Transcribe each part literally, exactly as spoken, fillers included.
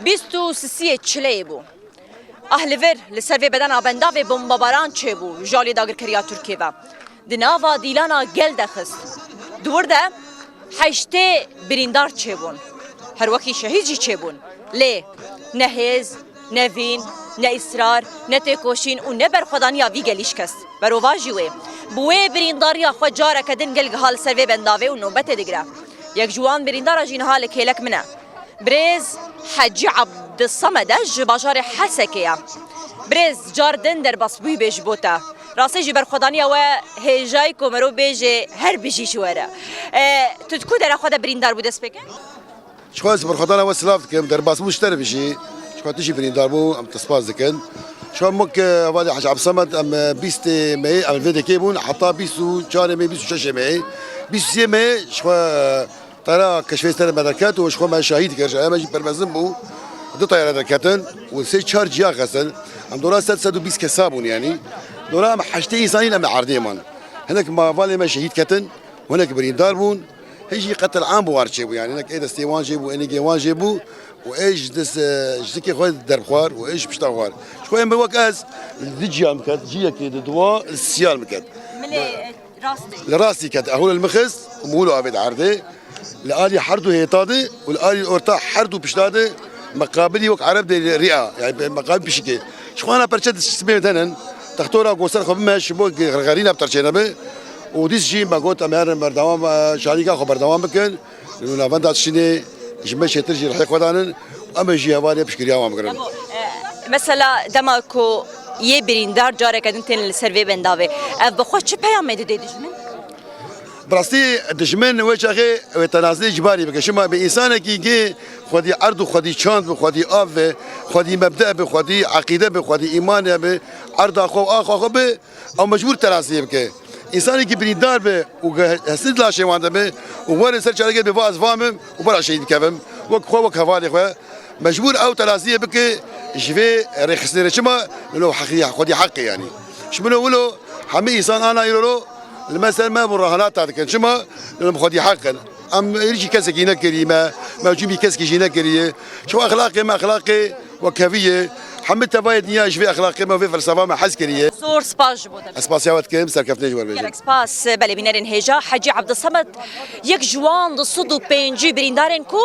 Bîst û sisiyê çileyê bû. Ah li vir, li ser vê bedena bendavê bombebaran çêbû ji alî dagirkeriya Tirkiyê ve. Di nava dîlana gel de xist. Di wir de heştê birîndar çêbûn. Her wekî şehîd jî çêbûn. Lê ne hêz, ne vîn, ne îsrar, ne têkoşîn û ne berxwedaniya vî gelî şikest. Berovajî wê, bi wê birîndariya xwe careke din gel giha li ser vê bendavê û nobetê digire. Yek ji wan birîndara jî niha li kêlek min e. Birêz Hecî Abdulsamed e, ji bajarê Hesekê ye. Birêz, car din derbasbûyî bê ji bo te. Rastî jî berxwedaniya we hêjayî ku merov bêjê her bijî ji we re. E, tu di ku dera xwe de birîndar bû dest pê kir? Ji xwe ez berxwedana we silav dikim, derbasbû ji te re bijî. Ji xwe tu jî birîndar bû, em te spas dikin. Ji xwe mik, e, hevalê Hecî Abdulsamed, em, e, bîstê meyê, em li vê dekê bûn, heta bîst û çarê meyê, bîst û şeşê meyê. Bîst û sê meyê, ji xwe, e, Tera keşfê ser me derket û ji xwe me şahîd kir. Ji me jî permezin bû. Du teyare derketin û sê çar ciya xestin. Em dora sed, sed û bîst kesa bûn yanî. Dora em heştê însanî em erdê man. Hinek malê me şehîd ketin û hinek birîndar bûn. Hê jî qetil am bi wan çêbû yanî. Hinek ê destê wan jê bû, ê nigê wan jê bû û ê ji dest, ji zikê xwe derbixwar û ê ji pişta xwar. Ji xwe em bi wek ez li du ciya min ket, ciyekê di dua li siya min ket. Milê, e, Rastî. Li rastî ket, ehûl li min xist, mûl avê di erdê. Li alî herdu hêta de û li alî orta herdu pişta de meqabilî wek ereb de rîa, yani meqabil pişikê. Ji xwe ana perçe di sibê tenin, textora ku ser xwe bime, ji bo xerxerîna bi terçê nebe. Û dîs jî me got, em herin berdewam, e, şanîka xwe berdewam bikin. Li navenda dişinê ji me çêtir jî rihê xwe danin. Em ê jî hevalê piştgiriya wan bigirin. Mesela dema ku yê birîndar careke din tên li ser vê bendavê, ev bi xwe çi peyamê dide dijmin? Bi rastî dijmin wê çaxê wê tenazî îcbarî bike. Şima bi însanekî gê xwedî erd û xwedî çand bi, xwedî av be, xwedî mebde be, xwedî eqîde be, xwedî îman be, erda xwe û axa xwe be, ew mecbûr tenaziyê bike. Însanekî birîndar be û ge-, hestin laşê wan de be û were ser çarekê be, va ez va me û bera şehîd bikevim. Wek xwe, wek hevalê xwe. Mecbûr ew tenaziyê bike ji vê rêxistinê re. Çima? Lilo heqî, xwedî heqê yanî. Ji min û wilo hemî însan ana îro li me ser me bû rehanata dikin. Çima? Lilo xwedî heq in. Em êrîşî kesekî nekirî me, me cûmî kesekî jî nekiriye. Çima exlaqê me exlaqê wekevî ye. Hemî tevayê dinya ji vê exlaqê me, vê felsefa me hez kiriye. Zor spas ji bo te. Ez spasiya we dikim, serkeftinê ji we re bêjim. Gelek spas. Belê bînerên hêja, Hecî Abdulsamed, yek ji wan du sed û pêncî birîndarên ku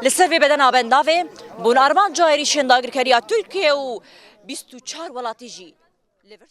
li ser vê bedena bendavê bûn armanca êrîşên dagirkeriya Tirkiye û bîst û çar welatî jî li vir